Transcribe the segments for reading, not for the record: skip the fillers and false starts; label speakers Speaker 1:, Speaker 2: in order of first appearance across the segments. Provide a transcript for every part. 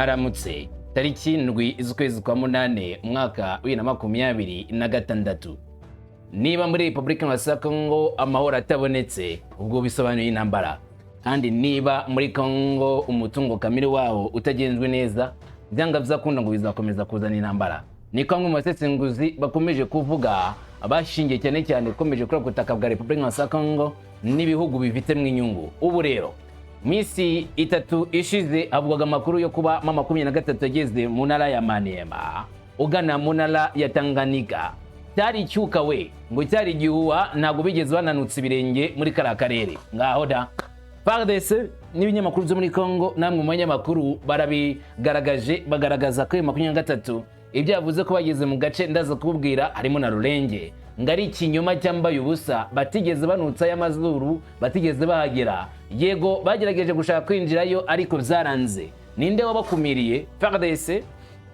Speaker 1: Mwaramutse. Tariki 7 z'ukwezi kwa 8, umwaka wa 2026. Niba muri Repubulika ya Kongo amahoro atabonetse, ubwo bisobanuye intambara. Kandi niba muri Kongo umutungo kamere wawo utagenzwe neza, byanga byakunda ngo bizakomeza kuzana intambara. Niko bamwe mu basesenguzi bakomeje kuvuga, bashingiye cyane cyane ikomeje kuri butaka bwa Repubulika ya Kongo n'ibihugu bifitemo inyungu. Ubu rero, minsi 3 ishize havugwaga amakuru yo kuba M23 yageze mu ntara ya Maniema ugana mu ntara ya Tanganyika. Cyari icyuka we, ngo cyari igihuha, ntabwo bigeze bananutse ibirenge muri kariya karere. Ngaho da, FARDC n'ibinyamakuru byo muri Congo namwe mu banyamakuru barabigaragaje, bagaragaza ko 23 ibyo yavuze ko bageze mu gace ndaza kububwira harimo na Rurenge, ngo ari ikinyoma cyambaye ubusa, batigeze banutsa y'amazuru, batigeze bahagera. Yego, bagerageje gushaka kwinjirayo ariko byaranze. Ninde wabakumiriye? FARDC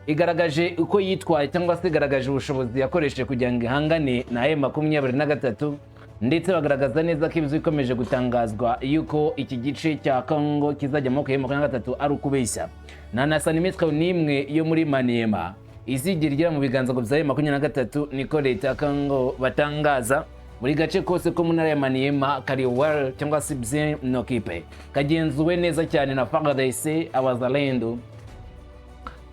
Speaker 1: igaragaje uko yitwaye, cyangwa se igaragaje ubushobozi yakoresheje kugira ngo ihangane na M23, ndetse bagaragaza neza ko ibyo ikomeje gutangazwa yuko iki gice cya Congo kizajya mu maboko ya M23 ari ukubeshya. Nta na santimetero n'imwe yo muri Maniema izigera igera mu biganza ngo bya M23, niko leta ya Congo batangaza. Buri gace kose ko mu ntara ya Maniema kari well, cyangwa se bien occupé, kagenzuwe neza cyane na FARDC, Abazalendo,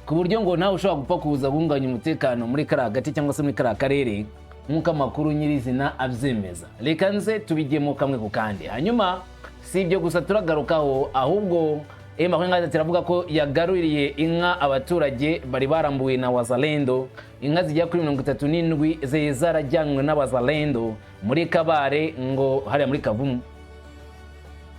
Speaker 1: ku buryo ngo nawe ushobora gupfa kuza guhungabanya umutekano muri kariya gace cyangwa se muri kariya karere, nk'uko amakuru nyirizina abyemeza. Reka nze tubigemo kamwe ku kandi. Hanyuma si ibyo gusa turagarukaho, ahubwo M23 iravuga ko yagaruriye inka abaturage bari barambuwe na Wazalendo. Inka zigera kuri 37 zari zarajyanywe n'Abazalendo muri Kabare, ngo hariya muri Kavumu.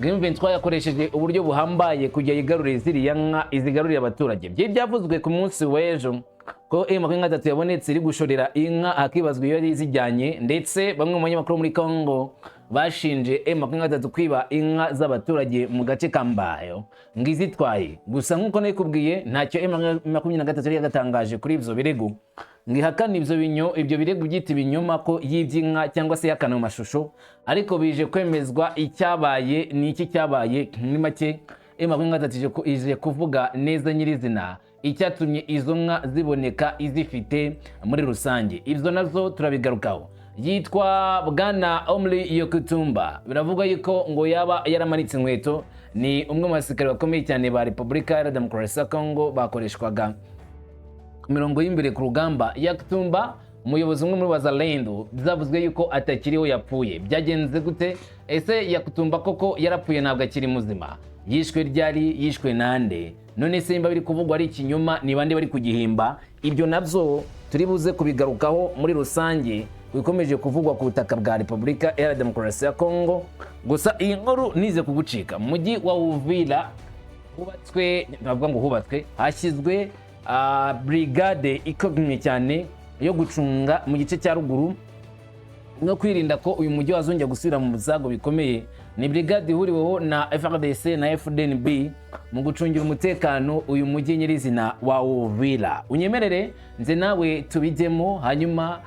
Speaker 1: M23 yakoresheje uburyo buhambaye kugira yigarurire ziriya nka, izigarurire abaturage. Byari byavuzwe ku munsi w'ejo ko M23 yabonetse iri gushorera inka, hakibazwa iyo yari zijyanye. Ndetse bamwe mu banyamakuru muri Congo bashinje M23 kwiba inka z'abaturage mu gace ka Mbayo ngo izitwaye. Gusa nk'uko nabikubwiye, ntacyo M23 yari yagatangaje kuri ibyo birego, ngo ihakane ibyo birego byita ibinyoma ko yibye inka, cyangwa se ihakana mu mashusho. Ariko bije kwemezwa. Icyabaye ni iki? Cyabaye muri make, M23 ije kuvuga neza nyirizina icyatumye izo nka ziboneka izifite muri rusange. Ibyo nazo turabigarukaho. Yitwa Bwana Omri Yokutumba, biravugwa yuko ngo yaba yaramanitse inkweto. Ni umwe mu basirikare bakomeye cyane ba Repubulika ya Demokarasi ya Kongo, bakoreshwaga ku mirongo y'imbere ku rugamba. Yakutumba, umuyobozi umwe muri Wazalendo, byavuzwe yuko atakiriho, yapfuye. Byagenze gute? Ese Yakutumba koko yarapfuye, ntabwo akiri muzima? Yishwe ryari? Yishwe nande? None se nimba biri kuvugwa ari ikinyoma, ni bande bari kugihimba? Ibyo nabyo turi buze kubigarukaho muri rusange, bikomeje kuvugwa ku butaka bwa Repubulika Iharanira Demokarasi ya Kongo. Gusa iyi nkuru nize kugucika. Mu mujyi wa Uvira hubatswe, navuga ngo hubatswe, hashyizwe brigade ikomeye cyane yo gucunga mu gice cya ruguru no kwirinda ko uyu mujyi wazongera gusubira mu byago bikomeye. Ni brigade ihuriweho na FARDC na FDNB mu gucungira umutekano uyu mujyi nyirizina wa Uvira. Unyemerere nze nawe tubijyemo, hanyuma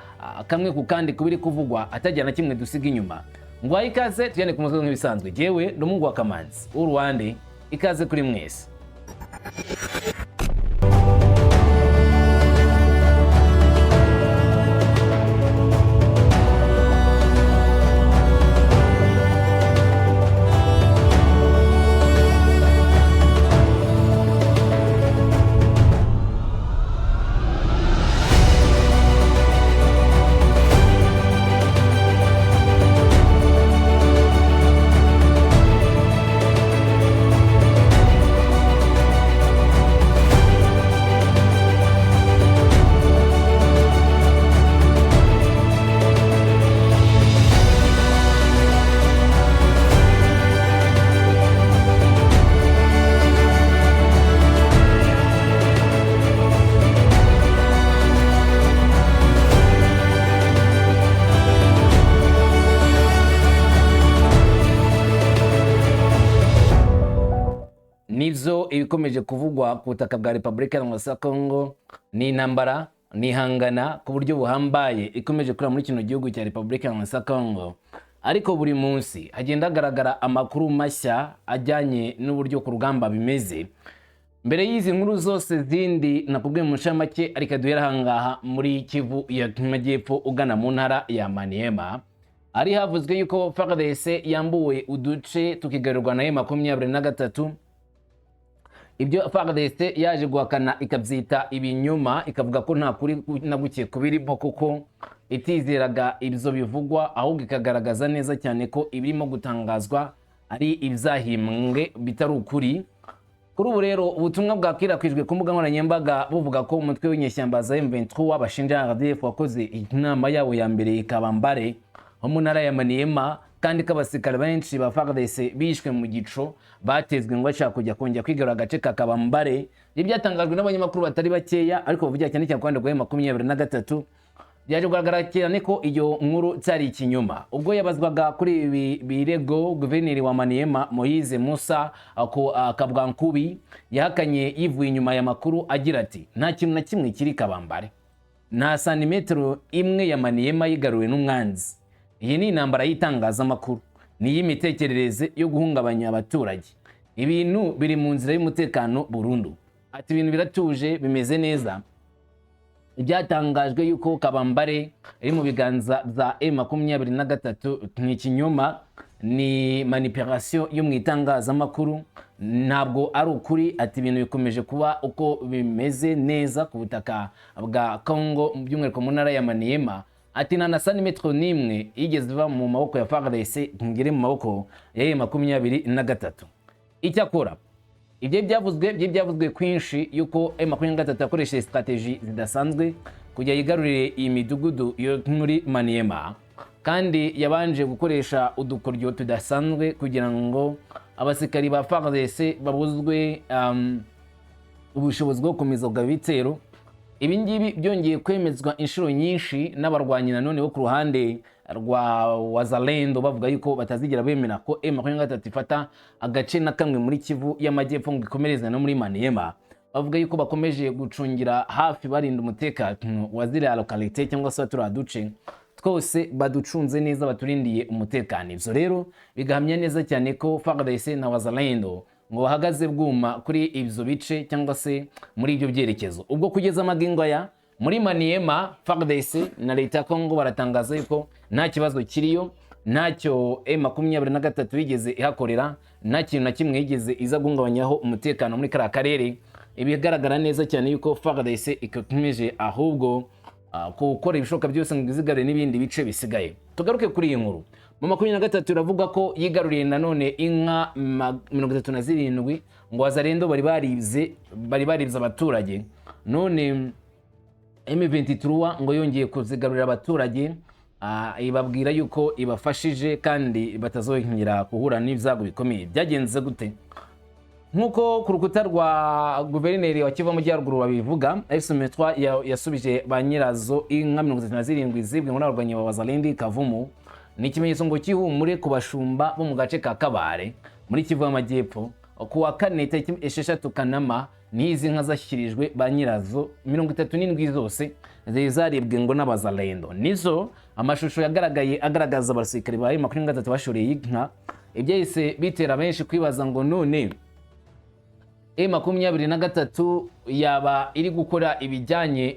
Speaker 1: kamwe ku kandi kubiri kuvugwa, atagira na kimwe dusiga inyuma. Ngwaye ikaze, tujyane ku musozi nk'ibisanzwe. Jewe ndi umuhungu wa Kamanzi w'Uruwande. Ikaze kuri mwese. Nibyo, ibikomeje kuvugwa ku butaka bwa Repubulika ya Kongo ni intambara, ni ihangana ku buryo buhambaye ikomeje kurira muri kino gihugu cya Repubulika ya Kongo. Ariko buri munsi hagenda hagaragara amakuru mashya ajyanye n'uburyo ku rugamba bimeze. Mbere y'izi nkuru zose zindi nakubwiye mu ncamake, ariko duhera ahangaha muri Kivu ya Majyepfo ugana mu ntara ya Maniema, hari havuzwe yuko FARDC yambuwe uduce tukigarurwa na M23. Ibyo FARDC yaje guhakana, ikabyita ibinyoma, ikavuga ko nta kuri na guke kubirimo, kuko itizeraga ibyo bivugwa, ahubwo ikagaragaza neza cyane ko ibirimo gutangazwa ari ibyahimbwe, bitari ukuri. Kuri ubu rero, ubutumwa bwakwirakwijwe ku mbuga nkoranyambaga buvuga ko umutwe w'inyeshyamba za M23 bashinja RDF wakoze inama yabo ya mbere ikaba Mbare ho mu ntara ya Maniema, kandi ko abasirikare benshi ba FARDC bishwe mu gico batezwe ngo bashaka kujya kongera kwigarura agace ka Kabambare. Ibi byatangajwe n'abanyamakuru batari bakeya, ariko bavugira cyane cyane ku ruhande rwa M23. Byaje kugaragara cyane ko iyo nkuru cyari ikinyoma. Ubwo yabazwaga kuri ibi birego, guverineri wa Maniema Moise Musa ako Kabwankubi yahakanye yivuye inyuma ya makuru, agira ati: "Nta kintu na kimwe kiri Kabambare, nta santimetero imwe ya Maniema yigaruwe n'umwanzi. Iyi ni intambara y'itangazamakuru, ni iy'imitekerereze yo guhungabanya abaturage. Ibintu biri mu nzira y'umutekano burundu." Ati: "Ibintu biratuje, bimeze neza. Ibyatangajwe yuko Kabambare iri mu biganza bya M23 ni ikinyoma, ni manipulation yo mu itangazamakuru, ntabwo ari ukuri." Ati: "Ibintu bikomeje kuba uko bimeze neza ku butaka bwa Congo, by'umwihariko mu ntara ya Maniema." Ati: "Nta na santimetero n'imwe yigeze iva mu maboko ya FARDC ngere mu maboko ya M23." Icyakora ibyo byavuzwe kwinshi yuko M23 yakoresheje stratégie zidasanzwe kugira yigarurire iyi midugudu yo muri Maniema, kandi yabanje gukoresha udukoryo tudasanzwe kugira ngo abasirikari ba FARDC babuzwe ubushobozi bwo gukomeza kugaba ibitero. Ibi ngibi byongeye kwemezwa inshuro nyinshi n'abarwanyi nanone bo ku ruhande rwa Wazalendo, bavuga yuko batazigera bemera ko M23 ifata agace na kamwe muri Kivu y'Amajyepfo ngo ikomereze no muri Maniema. Bavuga yuko bakomeje gucungira hafi, barinda umutekano wa ziriya localité cyangwa se turiya duce twose, baducunze neza, baturindiye umutekano. Ibyo rero bigahamya neza cyane ko FARDC na Wazalendo ngo bahagaze bwuma kuri ibyo bice cyangwa se muri ibyo byerekezo. Ubwo kugeza amagingo aya muri Maniema, FARDC na leta ya Congo baratangaza yuko nta kibazo kiriyo, ntacyo M23 yigeze ihakorera, nta kintu na kimwe yigeze iza guhungabanyaho umutekano muri kariya karere. Ibigaragara neza cyane yuko FARDC ikomeje ahubwo gukora ibishoboka byose ngo izigarure n'ibindi bice bisigaye. Tugaruke kuri iyi nkuru. Mu 23 iravuga ko yigaruriye nanone inka 37 ngo Wazalendo bari baribye abaturage, none M23 ngo yongeye kuzigarurira abaturage, ibabwira yuko ibafashije kandi batazongera guhura n'ibyago bikomeye. Byagenze gute? Nk'uko ku rukuta rwa guverineri wa Kivu Amajyaruguru babivuga, M23 yasubije ba nyirazo inka 37 zibwe muri abarwanyi ba Wazalendo Kavumu. Ni ikimenyetso ngo cyihumure ku bashumba bo mu gace ka Kabare muri Kivu y'Amajyepfo. Ku wa kane tariki 6 Kanama niho izi nka zashyikirijwe ba nyirazo 37 zose zari zaribwe ngo n'abazalendo. Nizo amashusho yagaragaye agaragaza abasirikare ba M23 bashoreye inka. Ibyahise bitera benshi kwibaza ngo: none M23 yaba iri gukora ibijyanye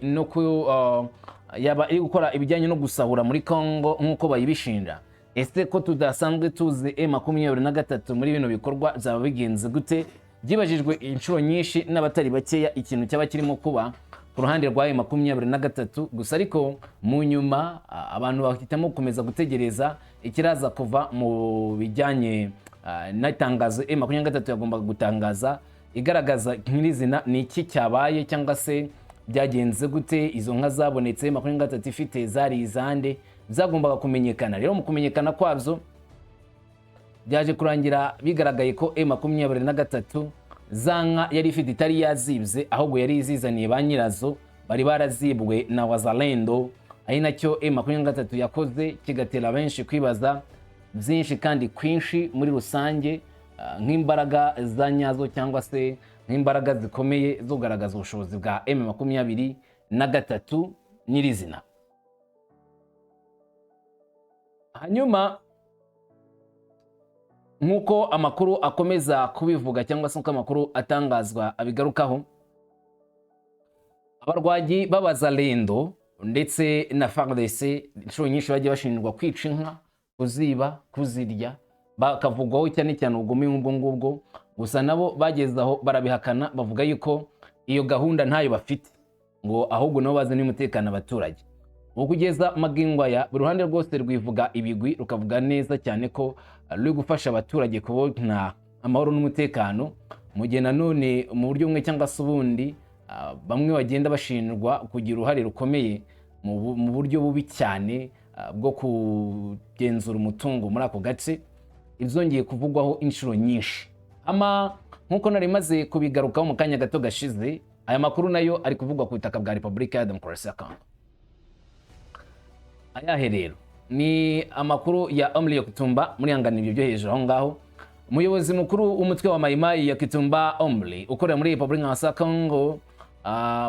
Speaker 1: no gusahura muri Congo nk'uko bayibishinja? Ese ko tudasanzwe tuzi M23 muri bino bikorwa, byaba bigenze gute? Byibajijwe inshuro nyinshi n'abatari bakeya ikintu cyaba kirimo kuba ku ruhande rwa M23. Gusa ariko mu nyuma abantu bahitamo gukomeza gutegereza ikiraza kuva mu bijyanye n'itangazo M23 yagombaga gutangaza igaragaza nyirizina ni iki cyabaye cyangwa se byagenze gute, izo nka zabonetse 23 ifite zari izande. Byagombaga kumenyekana. Rero mu kumenyekana kwabyo, byaje kurangira bigaragaye ko M23 za nka yari ifite itari yazibye, ahubwo yari izizaniye ba nyirazo bari barazibwe na Wazalendo, ari nacyo M23 yakoze kigatera benshi kwibaza byinshi kandi kwinshi muri rusange, nk'imbaraga za nyazo cyangwa se nk'imbaraga zikomeye zo kugaragaza ubushobozi bwa M23 nyirizina. Hanyuma Nk'uko amakuru akomeza kubivuga, cyangwa se nk'uko amakuru atangazwa abigarukaho, abarwanyi b'Abazalendo ndetse na FARDC inshuro nyinshi bagiye bashinjwa kwica inka, kuziba, kuzirya, bakavugwaho cyane cyane ubugome nk'ubwo ngubwo. Gusa nabo bageze aho barabihakana, bavuga yuko iyo gahunda ntayo bafite, ngo ahubwo nabo bazane umutekano abaturage. Ubu kugeza magingo aya, buri ruhande rwose rwivuga ibigwi, rukavuga neza cyane ko ruri gufasha abaturage kubona amahoro n'umutekano, mu gihe nanone mu buryo bumwe cyangwa se ubundi bamwe bagenda bashinjwa kugira uruhare rukomeye mu buryo bubi cyane bwo kugenzura umutungo muri ako gace. Ibyongeye kuvugwaho inshuro nyinshi ama nk'uko nari maze kubigarukaho mu kanya gato gashize, aya makuru nayo ari kuvugwa ku butaka bwa Repubulika ya Demokarasi ya Kongo. Ayahe rero? Ni amakuru ya Omri Yakutumba. Muri ibyo byo hejuru aho ngaho, umuyobozi mukuru w'umutwe wa Mayimayi Yakutumba Omri ukorera muri Repubulika ya Kongo,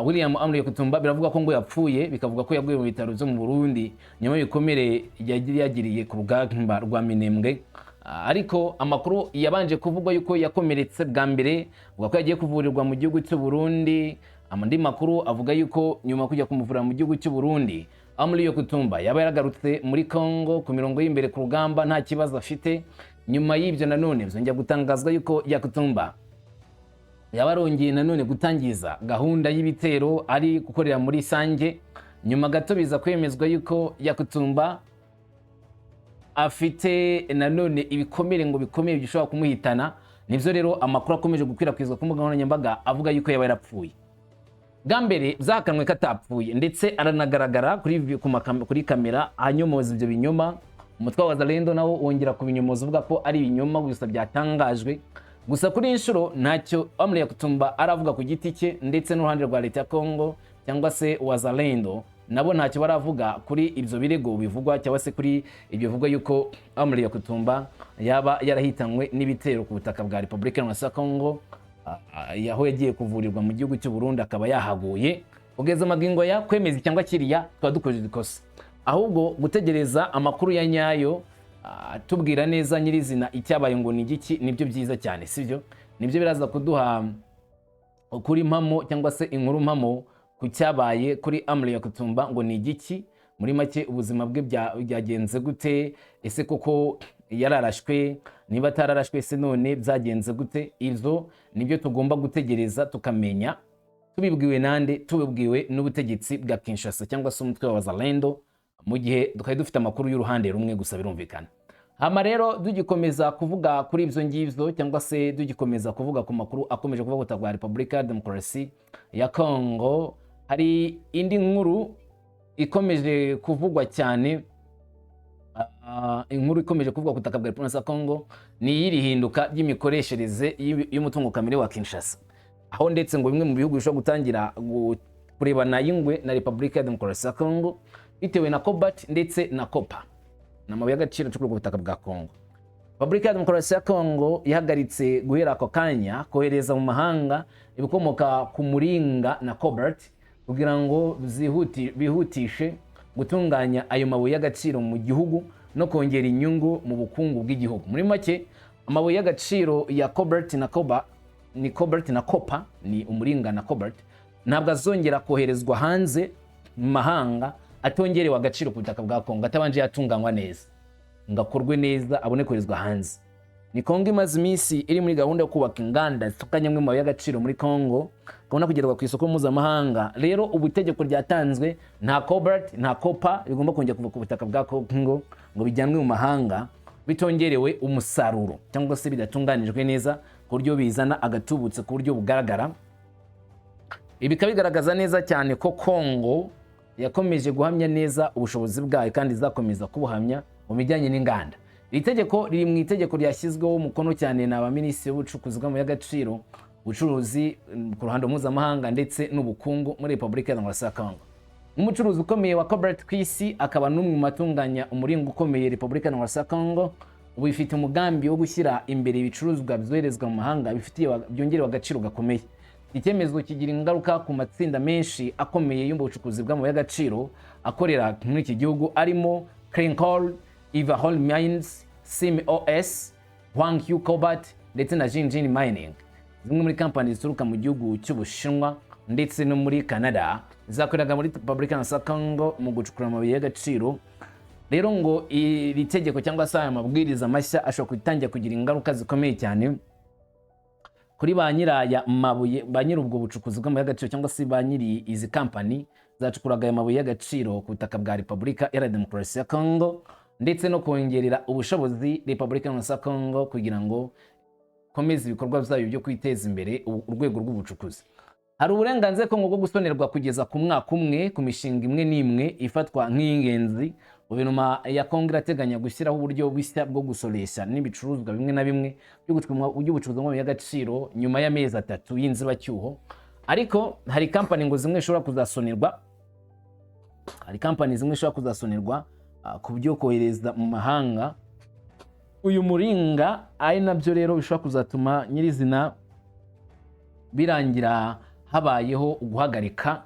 Speaker 1: William Omri Yakutumba, biravuga ko ngo yapfuye, bikavuga ko yaguye mu bitaro byo mu Burundi nyuma y'ibikomere yagiriye ku rugamba rwa Minembwe. Ariko amakuru yabanje kuvugwa yuko yakomeretse bwa mbere, avuga ko yagiye kuvurirwa mu gihugu cy'u Burundi. Andi makuru avuga yuko nyuma kujya kumuvura mu gihugu cy'u Burundi, Amuri Yakutumba yaba yaragarutse muri Congo ku mirongo y'imbere ku rugamba nta kibazo afite. Nyuma y'ibyo nanone byongera gutangazwa yuko Yakutumba yaba arongeye nanone gutangiza gahunda y'ibitero ari gukorera muri Sange. Nyuma gato biza kwemezwa yuko Yakutumba afite nanone ibikomere ngo bikomeye bishobora kumuhitana. Nibyo rero amakuru akomeje gukwirakwizwa ku mbuga nkoranyambaga avuga yuko yaba yarapfuye. Bwa mbere byahakanwe ko atapfuye, ndetse aranagaragara kuri kamera anyomoza ibyo binyoma. Umutwe wa Wazalendo nawo wongera kubinyomoza, uvuga ko ari ibinyoma gusa byatangajwe. Gusa kuri iyi nshuro ntacyo Omri Yakutumba aravuga ku giti cye, ndetse n'uruhande rwa leta ya Kongo cyangwa se Wazalendo nabo ntacyo baravuga kuri ibyo birego bivugwa, cyangwa se kuri ibyo bivugwa yuko Omri Yakutumba yaba yarahitanywe n'ibitero ku butaka bwa Repubulika ya Kongo, aho yagiye kuvurirwa mu gihugu cy'u Burundi akaba yahaguye. Kugeza amagingo ya kwemeza cyangwa kiriya tukaba dukoze ikosa, ahubwo gutegereza amakuru ya nyayo tubwira neza nyirizina icyabaye ngo ni igiki, nibyo byiza cyane, sibyo? Nibyo biraza kuduha ukuri mpamo cyangwa se inkuru mpamo ku cyabaye kuri Amri Yakutumba ngo ni igiki. Muri make, ubuzima bwe byagenze gute? Ese koko yararashwe? Niba atararashwe se none byagenze gute? Ibyo nibyo tugomba gutegereza tukamenya tubibwiwe nande? Tubibwiwe n'ubutegetsi bwa Kinshasa cyangwa se umutwe wa Wazalendo, mu gihe twari dufite amakuru y'uruhande rumwe gusa, birumvikana. Hama rero tugikomeza kuvuga kuri ibyo ngibyo, cyangwa se tugikomeza kuvuga ku makuru akomeje kuvuga bwa Repubulika ya Demokarasi ya Kongo, hari indi nkuru ikomeje kuvugwa cyane. Inkuru ikomeje kuvugwa ku butaka bwa Repubulika ya Kongo ni iy'iri hinduka ry'imikoreshereze y'umutungo kamere wa Kinshasa, aho ndetse ngo bimwe mu bihugu bishobora gutangira kurebana y'ingwe na Repubulika ya Demokarasi ya Kongo bitewe na cobalt ndetse na copper, ni amabuye y'agaciro acukurwa ku butaka bwa Kongo. Repubulika ya Demokarasi ya Kongo yahagaritse guhera ako kanya kohereza mu mahanga ibikomoka ku muringa na cobalt kugira ngo bihutishe gutunganya ayo mabuye y'agaciro mu gihugu no kongera inyungu mu bukungu bw'igihugu. Muri make, amabuye y'agaciro ya cobalt na copper, ni cobalt na copper, ni umuringa na cobalt, ntabwo azongera koherezwa hanze mu mahanga atongerewe agaciro ku butaka bwa Kongo, atabanje yatunganywa neza ngo akorwe neza abone koherezwa hanze. Ni Kongo imaze iminsi iri muri gahunda yo kubaka inganda zitunganya amwe mu mabuye y'agaciro muri Kongo, akabona kugerwa ku isoko mpuzamahanga. Rero ubu itegeko ryatanzwe, nta cobalt, nta copper bigomba kongera kuva ku butaka bwa Kongo ngo bijyanwe mu mahanga bitongerewe umusaruro cyangwa se bidatunganijwe neza ku buryo bizana agatubutse ku buryo bugaragara. Ibi bikaba bigaragaza neza cyane ko Kongo yakomeje guhamya neza ubushobozi bwayo kandi izakomeza kubuhamya mu bijyanye n'inganda. Iri tegeko riri mu itegeko ryashyizweho umukono cyane na ba minisitiri w'ubucukuzi bw'amabuye y'agaciro, ubucuruzi ku ruhando mpuzamahanga ndetse n'ubukungu muri Repubulika ya Demokarasi ya Kongo. Nk'umucuruzi ukomeye wa cobalt ku isi, akaba n'umwe mu batunganya umuringa ukomeye, Repubulika ya Demokarasi ya Kongo ubu ifite umugambi wo gushyira imbere ibicuruzwa byoherezwa mu mahanga bifitiye byongerewe agaciro gakomeye. Icyemezo kigira ingaruka ku matsinda menshi akomeye y'ubucukuzi bw'amabuye y'agaciro akorera muri iki gihugu, arimo Glencore, Ivanhoe Mines, SimOS. Huangqiu Cobalt ndetse na Jinjin Mining, zimwe muri kampani zituruka mu gihugu cy'Ubushinwa ndetse no muri Canada, zakoreraga muri Repubulika ya Congo mu gucukura amabuye y'agaciro. Rero ngo iri tegeko cyangwa se aya mabwiriza mashya ashobora gutangira kugira ingaruka zikomeye cyane kuri ba nyiraya mabuye, ba nyiri ubwo bucukuzi bw'amabuye y'agaciro, cyangwa se ba nyiri izi kampani zacukuraga aya mabuye y'agaciro ku butaka bwa Repubulika Iharanira Demokarasi ya Congo, ndetse no kongerera ubushobozi Repubulika ya Congo kugira ngo ikomeze ibikorwa byayo byo kwiteza imbere urwego rw'ubucukuzi. Hari uburenganzira Kongo bwo gusonerwa kugeza ku mwaka umwe ku mishinga imwe n'imwe ifatwa nk'iy'ingenzi. Guverinoma ya Kongo irateganya gushyiraho uburyo bushya bwo gusoresha n'ibicuruzwa bimwe na bimwe by'ubucuruzi bw'amabuye y'agaciro nyuma y'amezi 3 y'inzibacyuho. Ariko hari kampani ngo zimwe zishobora kuzasonerwa, hari kampani zimwe zishobora kuzasonerwa ku byo kohereza mu mahanga uyu muringa, ari nabyo rero bishobora kuzatuma nyirizina birangira habayeho guhagarika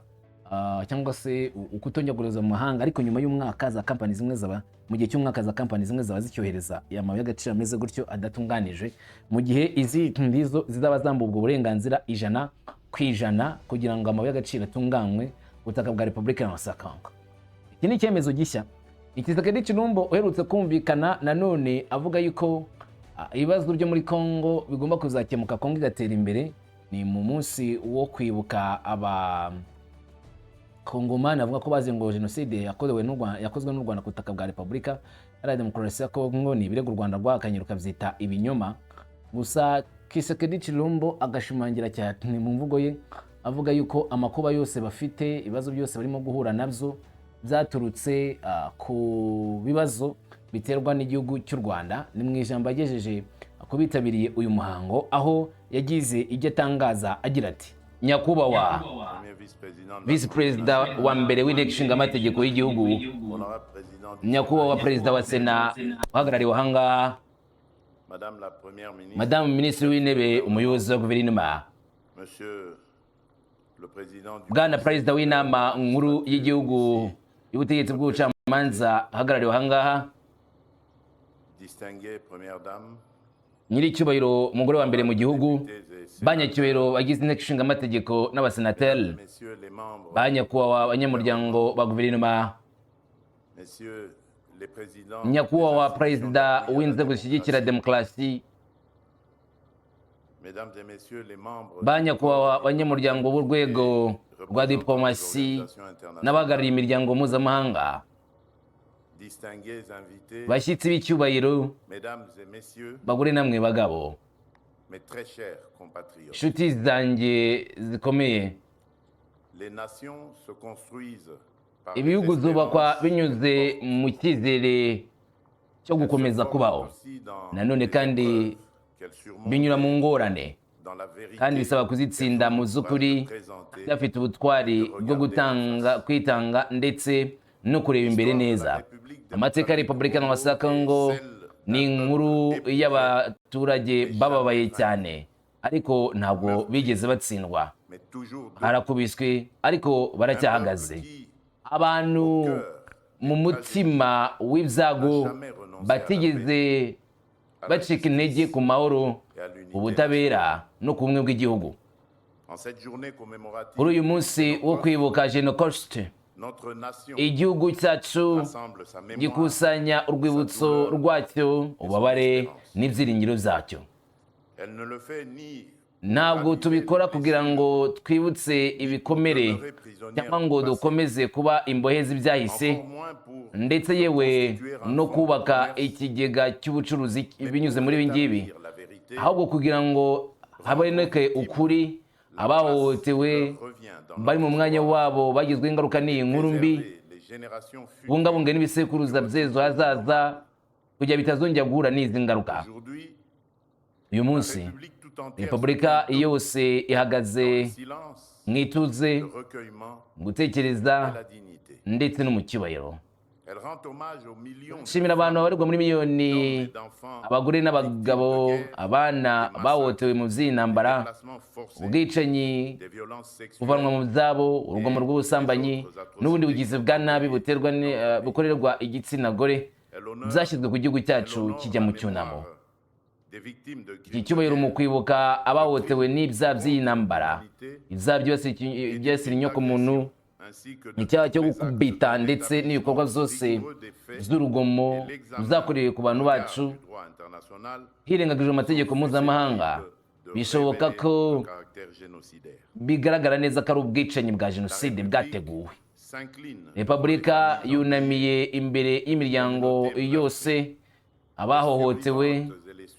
Speaker 1: cyangwa se ukutongera kohereza mu mahanga. Ariko nyuma y'umwaka za kampani zimwe zaba, mu gihe cy'umwaka za kampani zimwe zaba zicyohereza amabuye y'agaciro ameze gutyo adatunganije, mu gihe izi ngizo zizaba zambuwe ubwo burenganzira 100% kugira ngo amabuye y'agaciro atunganywe ku butaka bwa Repubulika ya Congo. Iki ni icyemezo gishya. Tshisekedi Tshilombo uherutse kumvikana nanone avuga yuko ibibazo byo muri Congo bigomba kuzakemuka, Congo igatera imbere. Ni mu munsi wo kwibuka aba Kongomani avuga ko bazi ngo jenoside yakorewe n'u Rwanda, yakozwe n'u Rwanda ku butaka bwa Repubulika Iharanira Demokarasi ya Congo. Ni ibirego u Rwanda rwahakanye rukabyita ibinyoma. Gusa Tshisekedi Tshilombo agashimangira cyane mu mvugo ye avuga yuko amakuba yose bafite, ibibazo byose barimo guhura nabyo, byaturutse ku bibazo biterwa n'igihugu cy'u Rwanda. Ni mu ijambo yagejeje ku bitabiriye uyu muhango, aho yagize ibyo atangaza agira ati: "Nyakubahwa Visi Perezida wa mbere w'Inteko Ishinga Amategeko y'igihugu, Nyakubahwa Perezida wa Sena uhagarariwe ahangaha, Madamu Minisitiri w'Intebe, umuyobozi wa guverinoma, Bwana Perezida w'Inama Nkuru y'Igihugu y'Ubutegetsi bw'Ubucamanza ahagarariwe ahangaha,
Speaker 2: Distinguée Première Dame,
Speaker 1: Nyiricyubahiro umugore wa mbere mu gihugu, banyacyubahiro bagize Inteko Ishinga Amategeko n'abasenateri,
Speaker 2: Messieurs les membres,
Speaker 1: ba nyakubahwa abanyamuryango ba guverinoma,
Speaker 2: Messieurs les présidents,
Speaker 1: Nyakubahwa Perezida w'inzego zishyigikira demokarasi,
Speaker 2: Mesdames et Messieurs les membres
Speaker 1: ba nyakubahwa abanyamuryango b'urwego rwa diplomasi n'abahagarariye imiryango mpuzamahanga,
Speaker 2: distingués invités,
Speaker 1: bashyitsi b'icyubahiro,
Speaker 2: Mesdames et Messieurs,
Speaker 1: bagore namwe bagabo,
Speaker 2: mes très chers compatriotes,
Speaker 1: inshuti zanjye zikomeye,
Speaker 2: les nations se construisent par
Speaker 1: ibihugu zubakwa binyuze mu cyizere cyo gukomeza kubaho. Nanone kandi binyura mu ngorane, kandi bisaba kuzitsinda mu z'ukuri bafite ubutwari bwo gutanga, kwitanga ndetse no kureba imbere neza. Amateka ya Repubulika ya Congo ni inkuru y'abaturage bababaye cyane, ariko ntabwo bigeze batsindwa. Harakubiswe ariko baracyahagaze. Abantu mu mutima w'ibyago batigeze bacika intege ku mahoro, ubutabera no ku bumwe bw'igihugu. Kuri uyu munsi wo kwibuka Genocost, igihugu cyacu gikusanya urwibutso rwacyo, ububabare n'ibyiringiro byacyo. Ntabwo tubikora kugira ngo twibutse ibikomere cyangwa ngo dukomeze kuba imbohe z'ibyahise, ndetse yewe no kubaka ikigega cy'ubucuruzi binyuze muri ibi ngibi, ahubwo kugira ngo haboneke ukuri, abahohotewe bari mu mwanya wabo bagizweho ingaruka n'iyi nkuru mbi, bungabunge n'ibisekuruza by'ejo hazaza kugira bitazongera guhura n'izi ngaruka. Uyu munsi Repubulika yose ihagaze mu ituze, mu gutekereza ndetse no mu cyubahiro. Shimira abantu babarirwa muri miliyoni, abagore n'abagabo, abana bahohotewe mu by'intambara, ubwicanyi, kuvanwa mu byabo, urugomo rw'ubusambanyi n'ubundi bugizi bwa nabi buterwa bukorerwa igitsina gore byashyizwe ku gihugu cyacu kijya mu cyunamo. Iki cyubahiro mu kwibuka abahohotewe n'ibyaha by'iyi ntambara, ibyaha byibasira inyokomuntu, icyaha cyo gukubita ndetse n'ibikorwa byose by'urugomo byakorewe ku bantu bacu hirengagijwe amategeko mpuzamahanga, bishoboka ko bigaragara neza ko ari ubwicanyi bwa jenoside bwateguwe. Repubulika yunamiye imbere y'imiryango yose, abahohotewe,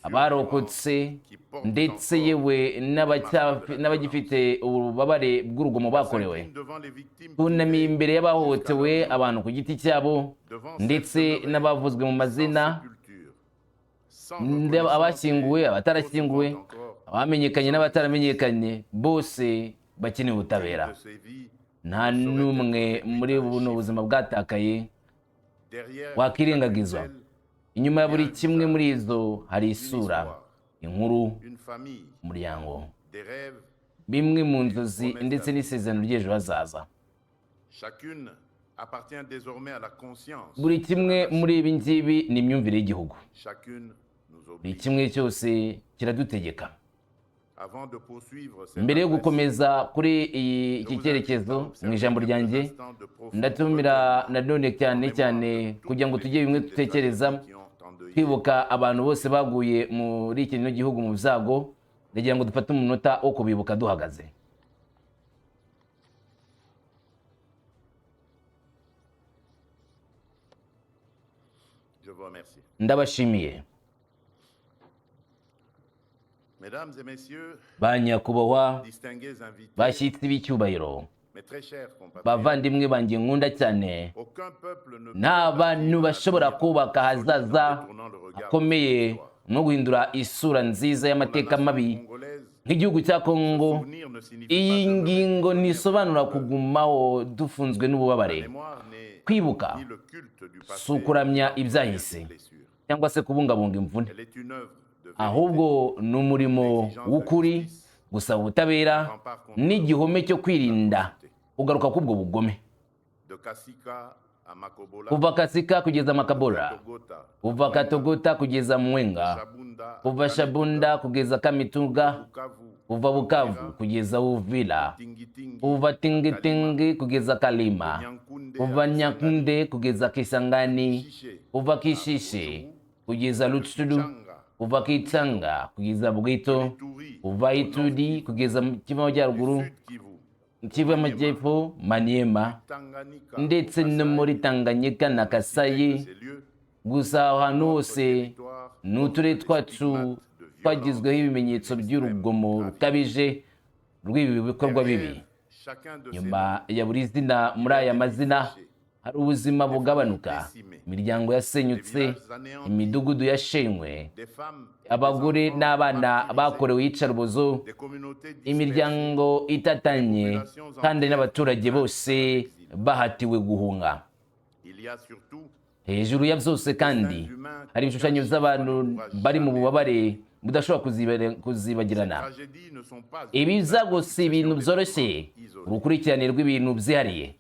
Speaker 1: abarokotse, ndetse yewe n'abagifite ububabare bw'urugomo bakorewe. Bunamiye imbere y'abahohotewe, abantu ku giti cyabo, ndetse n'abavuzwe mu mazina, abashyinguwe, abatarashyinguwe, abamenyekanye n'abataramenyekanye, bose bakeneye ubutabera. Nta n'umwe muri buno buzima bwatakaye wakirengagizwa. Inyuma ya buri kimwe muri izo hari isura, inkuru, umuryango, bimwe mu nzozi ndetse n'isezerano ry'ejo hazaza. Buri kimwe muri ibi ngibi ni imyumvire y'igihugu. Buri kimwe cyose kiradutegeka. Mbere yo gukomeza kuri iki cyerekezo mu ijambo ryanjye, ndatumira nanone cyane cyane kugira ngo tujye bimwe dutekereza, twibuka abantu bose baguye muri kino gihugu mu byago. Ndagira ngo dufate umunota wo kubibuka duhagaze. Ndabashimiye. Ba nyakubahwa bashyitsi b'icyubahiro, bavandimwe banjye nkunda cyane, nta bantu bashobora kubaka ahazaza hakomeye no guhindura isura nziza y'amateka mabi nk'igihugu cya Kongo. Iyi ngingo ntisobanura kugumaho dufunzwe n'ububabare. Kwibuka si ukuramya ibyahise cyangwa se kubungabunga imvune, ahubwo ni umurimo w'ukuri, gusaba ubutabera n'igihome cyo kwirinda kugaruka k'ubwo bugome. Kuva Kasika kugeza Makabora, kuva Katogota kugeza Mwenga, kuva Shabunda kugeza Kamituga, kuva Bukavu kugeza Uvira, kuva Tingitingi kugeza Kalima, kuva Nyakunde kugeza Kisangani, kuva Kishishe kugeza Rutshuru, kuva Kitanga kugeza Bwito, kuva Ituri kugeza Kivu y'Amajyaruguru, Kivu y'Amajyepfo, Maniema, ndetse no muri Tanganyika na Kasayi. Gusa aho hantu hose ni uturere twacu twagizweho ibimenyetso by'urugomo rukabije rw'ibi bikorwa bibi. Nyuma ya buri zina muri aya mazina hari ubuzima bugabanuka, imiryango yasenyutse, imidugudu yashenywe, abagore n'abana bakorewe iyicarubozo, imiryango itatanye, kandi n'abaturage bose bahatiwe guhunga. Hejuru ya byose kandi hari ibishushanyo by'abantu bari mu bubabare budashobora kuzibagirana. Ibi byago si ibintu byoroshye, urukurikirane rw'ibintu byihariye.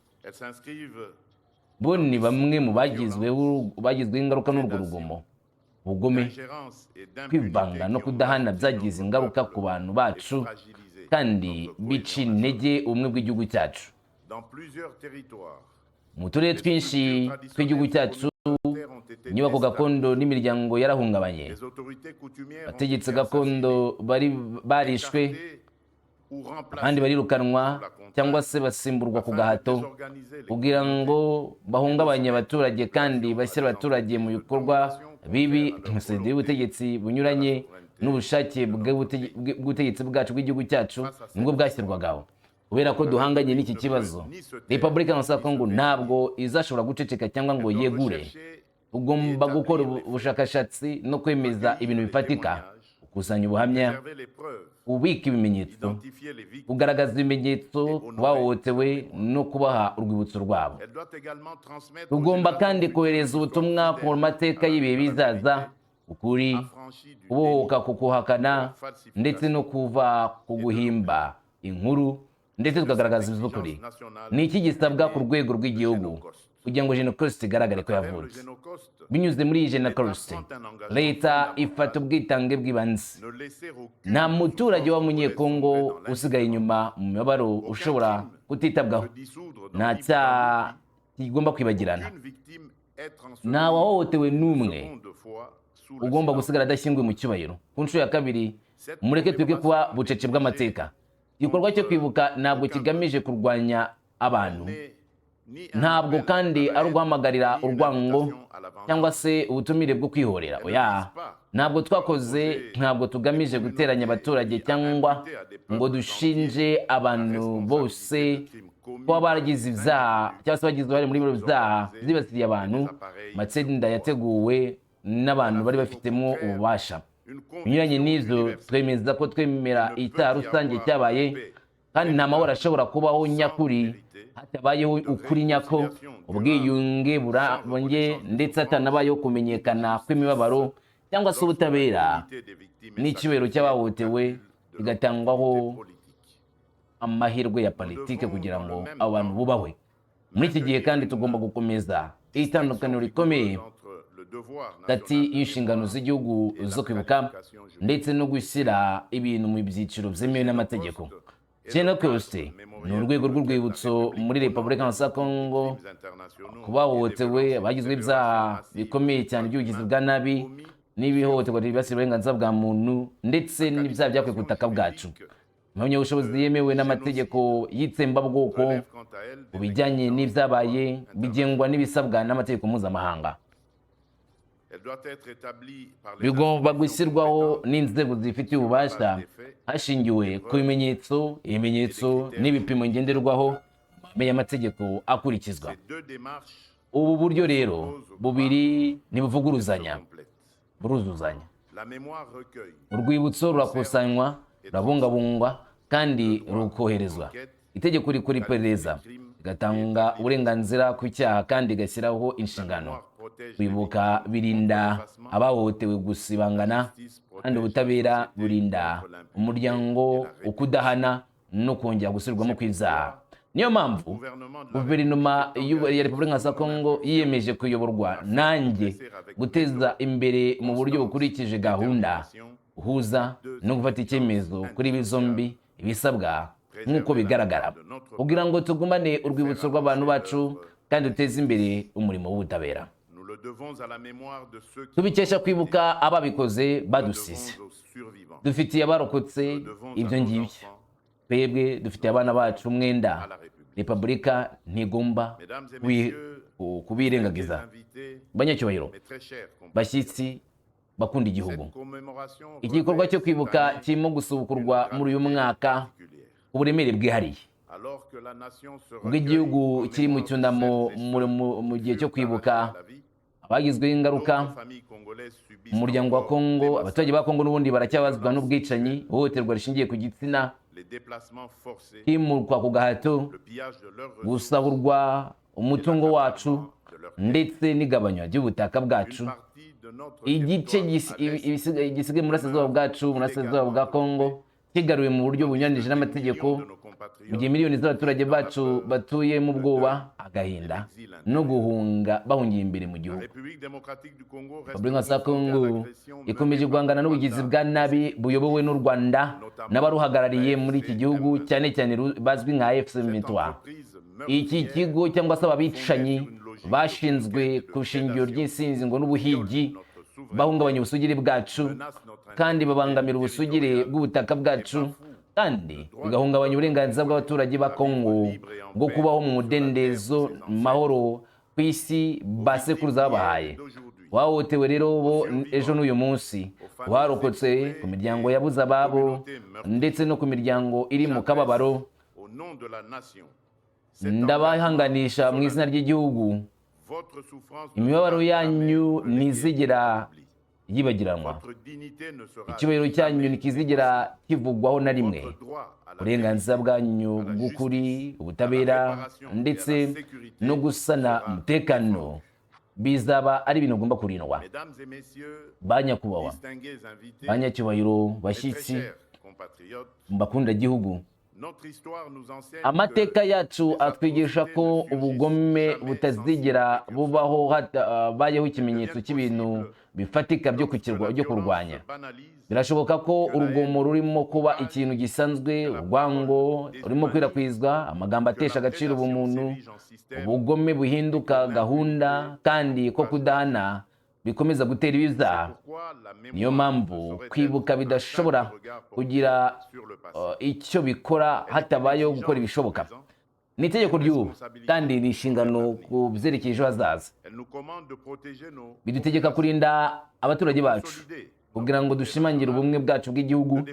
Speaker 1: Bo ni bamwe mu bagizweho ingaruka n'urwo rugomo, ubugome, kwivanga no kudahana byagize ingaruka ku bantu bacu kandi bica intege ubumwe bw'igihugu cyacu. Mu turere twinshi tw'igihugu cyacu, inyubako gakondo n'imiryango yarahungabanye. Abategetsi gakondo bari barishwe, abandi barirukanwa cyangwa se basimburwa ku gahato kugira ngo bahungabanye abaturage kandi bashyire abaturage mu bikorwa bibi. Jenoside y'ubutegetsi bunyuranye n'ubushake bw'ubutegetsi bwacu bw'igihugu cyacu nibwo bwashyirwagaho. Kubera ko duhanganye n'iki kibazo, Repubulika ya Kongo ntabwo izashobora guceceka cyangwa ngo yegure. Ugomba gukora ubushakashatsi no kwemeza ibintu bifatika, gukusanya ubuhamya, ubika ibimenyetso, kugaragaza ibimenyetso ku bahohotewe no kubaha urwibutso rwabo. Tugomba kandi kohereza ubutumwa ku mateka y'ibihe bizaza, ukuri, kubohoka ku kuhakana ndetse no kuva ku guhimba inkuru, ndetse tukagaragaza iby'ukuri. Ni iki gisabwa ku rwego rw'igihugu kugira ngo Genocost igaragare ko yavutse. Binyuze muri iyi Genocost, leta ifata ubwitange bw'ibanze. Nta muturage w'Umunyekongo usigaye inyuma mu mibabaro ushobora kutitabwaho. Nta cyaha kigomba kwibagirana. Nta wahohotewe n'umwe ugomba gusigara adashyinguwe mu cyubahiro ku nshuro ya kabiri. Mureke twige kuba bucece bw'amateka. Igikorwa cyo kwibuka ntabwo kigamije kurwanya abantu, ntabwo kandi ari uguhamagarira urwango cyangwa se ubutumire bwo kwihorera. Oya, ntabwo twakoze, ntabwo tugamije guteranya abaturage cyangwa ngo dushinje abantu bose kuba baragize ibyaha cyangwa se bagize uruhare muri bino byaha byibasiriye abantu. Amatsinda yateguwe n'abantu bari bafitemo ububasha. Binyuranye n'ibyo, twemeza ko twemera icyaha rusange cyabaye, kandi nta mahoro ashobora kubaho nyakuri hatabayeho ukuri nyako, ubwiyunge burambye, ndetse hatanabayeho kumenyekana kw'imibabaro cyangwa se ubutabera n'icyubahiro cy'abahohotewe bigatangwaho amahirwe ya politike kugira ngo abo bantu bubahwe. Muri iki gihe kandi tugomba gukomeza itandukaniro rikomeye hagati y'inshingano z'igihugu zo kwibuka ndetse no gushyira ibintu mu byiciro byemewe n'amategeko. Genocost ni urwego rw'urwibutso muri Repubulika ya Kongo ku bahohotewe, abagizwe ibyaha bikomeye cyane by'ubugizi bwa nabi n'ibihohoterwa ryibasira uburenganzira bwa muntu, ndetse n'ibyaha byakorewe ku butaka bwacu. Impamyabushobozi yemewe n'amategeko y'itsembabwoko ku bijyanye n'ibyabaye bigengwa n'ibisabwa n'amategeko mpuzamahanga. Bigomba gushyirwaho n'inzego zibifitiye ububasha hashingiwe ku bimenyetso, ibimenyetso n'ibipimo ngenderwaho, amahame y'amategeko akurikizwa. Ubu buryo rero bubiri ntibuvuguruzanya, buruzuzanya. Urwibutso rurakusanywa, rurabungabungwa kandi rukoherezwa. Itegeko rikora iperereza, rigatanga uburenganzira ku cyaha kandi rigashyiraho inshingano. Kwibuka birinda abahohotewe gusibangana, kandi ubutabera burinda umuryango ukudahana no kongera gusubirwamo kw'ibyaha. Niyo mpamvu guverinoma ya Repubulika ya Kongo yiyemeje kuyoborwa nanjye guteza imbere mu buryo bukurikije gahunda, uhuza no gufata icyemezo kuri ibi zombi, ibisabwa nk'uko bigaragara, kugira ngo tugumane urwibutso rw'abantu bacu kandi duteze imbere umurimo w'ubutabera. Tubikesha kwibuka ababikoze badusize. Dufitiye abarokotse ibyo ngibyo. Twebwe dufitiye abana bacu umwenda. Repubulika ntigomba kubirengagiza. Banyacyubahiro, bashyitsi, bakunda igihugu, igikorwa cyo kwibuka kirimo gusubukurwa muri uyu mwaka uburemere bwihariye. Ubwo igihugu kiri mu cyunamo, mu gihe cyo kwibuka abagizweho ingaruka, umuryango wa Kongo, abaturage ba Kongo n'ubundi baracyabazwa n'ubwicanyi, ihohoterwa rishingiye ku gitsina, kwimurwa ku gahato, gusahurwa umutungo wacu ndetse n'igabanywa ry'ubutaka bwacu. Igice gisigaye mu burasirazuba bwacu, mu burasirazuba bwa Kongo, kigaruwe mu buryo bunyuranyije n'amategeko, mu gihe miliyoni z'abaturage bacu batuye mu bwoba, agahinda no guhunga bahungiye imbere mu gihugu. Repubulika ya Kongo ikomeje guhangana n'ubugizi bwa nabi buyobowe n'u Rwanda n'abaruhagarariye muri iki gihugu, cyane cyane bazwi nka AFC M23. Iki kigo cyangwa se ababicanyi bashinzwe ku shingiro ry'insinzi ngo n'ubuhigi bahungabanya ubusugire bwacu kandi babangamira ubusugire bw'ubutaka bwacu, kandi bigahungabanya uburenganzira bw'abaturage ba Kongo bwo kubaho mu mudendezo, mahoro ku isi ba sekuruza babahaye. Wahohotewe rero bo ejo n'uyu munsi, warokotse, ku miryango yabuze ababo ndetse no ku miryango iri mu kababaro, ndabahanganisha mu izina ry'igihugu. Imibabaro yanyu ntizigera yibagiranwa, icyubahiro cyanyu ntikizigera kivugwaho na rimwe. Uburenganzira bwanyu bw'ukuri, ubutabera ndetse no gusana umutekano bizaba ari ibintu bigomba kurindwa. Ba nyakubahwa, banyacyubahiro, bashyitsi, bakundagihugu, Amateka yacu atwigisha ko ubugome butazigera bubaho hatabayeho ikimenyetso cy'ibintu bifatika byo kurwanya. Birashoboka ko urugomo rurimo kuba ikintu gisanzwe, urwango rurimo kwirakwizwa, amagambo atesha agaciro ubumuntu, ubugome buhinduka gahunda, kandi ko kudahana bikomeza gutera ibyaha. Niyo mpamvu kwibuka bidashobora kugira icyo bikora hatabayeho gukora ibishoboka. Ni itegeko ry'ubu kandi ni inshingano ku byerekeye ejo hazaza. Bidutegeka kurinda abaturage bacu, kugira ngo dushimangire ubumwe bwacu bw'igihugu,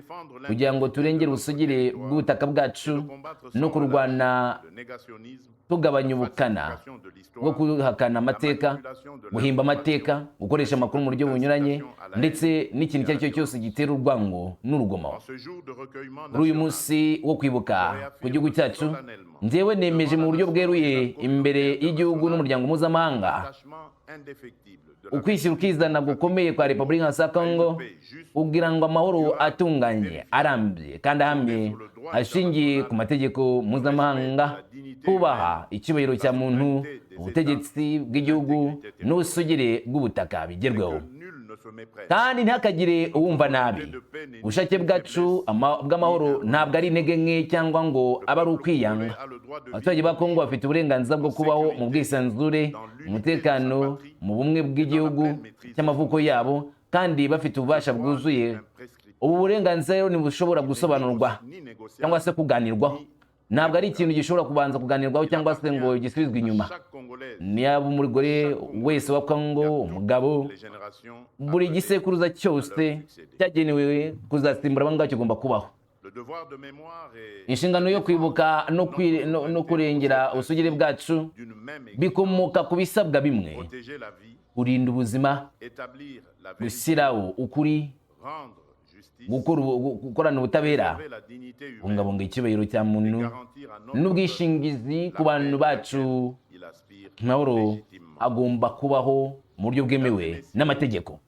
Speaker 1: kugira ngo turengere ubusugire bw'ubutaka bwacu, no kurwana tugabanya ubukana bwo guhakana amateka, guhimba amateka, gukoresha amakuru mu buryo bunyuranye, ndetse n'ikintu icyo ari cyo cyose gitera urwango n'urugomo. Kuri uyu munsi wo kwibuka ku gihugu cyacu, njyewe nemeje mu buryo bweruye imbere y'igihugu n'umuryango mpuzamahanga ukwishyira ukizana gukomeye kwa Repubulika ya Kongo, kugira ngo amahoro atunganye, arambye kandi ahamye, ashingiye ku mategeko mpuzamahanga, kubaha icyubahiro cya muntu, ubutegetsi bw'igihugu n'ubusugire bw'ubutaka bigerweho, kandi ntihakagire uwumva nabi. Ubushake bwacu bw'amahoro ntabwo ari intege nke cyangwa ngo abe ari ukwiyanga. Abaturage ba Kongo bafite uburenganzira bwo kubaho mu bwisanzure, mu mutekano, mu bumwe bw'igihugu cy'amavuko yabo, kandi bafite ububasha bwuzuye. Ubu burenganzira rero ntibushobora gusobanurwa cyangwa se kuganirwaho. Ntabwo ari ikintu gishobora kubanza kuganirwaho cyangwa se ngo gisubizwe inyuma. Niba umugore wese wa Kongo, umugabo, buri gisekuruza cyose cyagenewe kuzasimbura abo ngabo kigomba kubaho. Inshingano yo kwibuka no kurengera ubusugire bwacu bikomoka ku bisabwa bimwe: kurinda ubuzima, gushyiraho ukuri, gukorana ubutabera, kubungabunga icyubahiro cya muntu n'ubwishingizi ku bantu bacu. Amahoro agomba kubaho mu buryo bwemewe n'amategeko.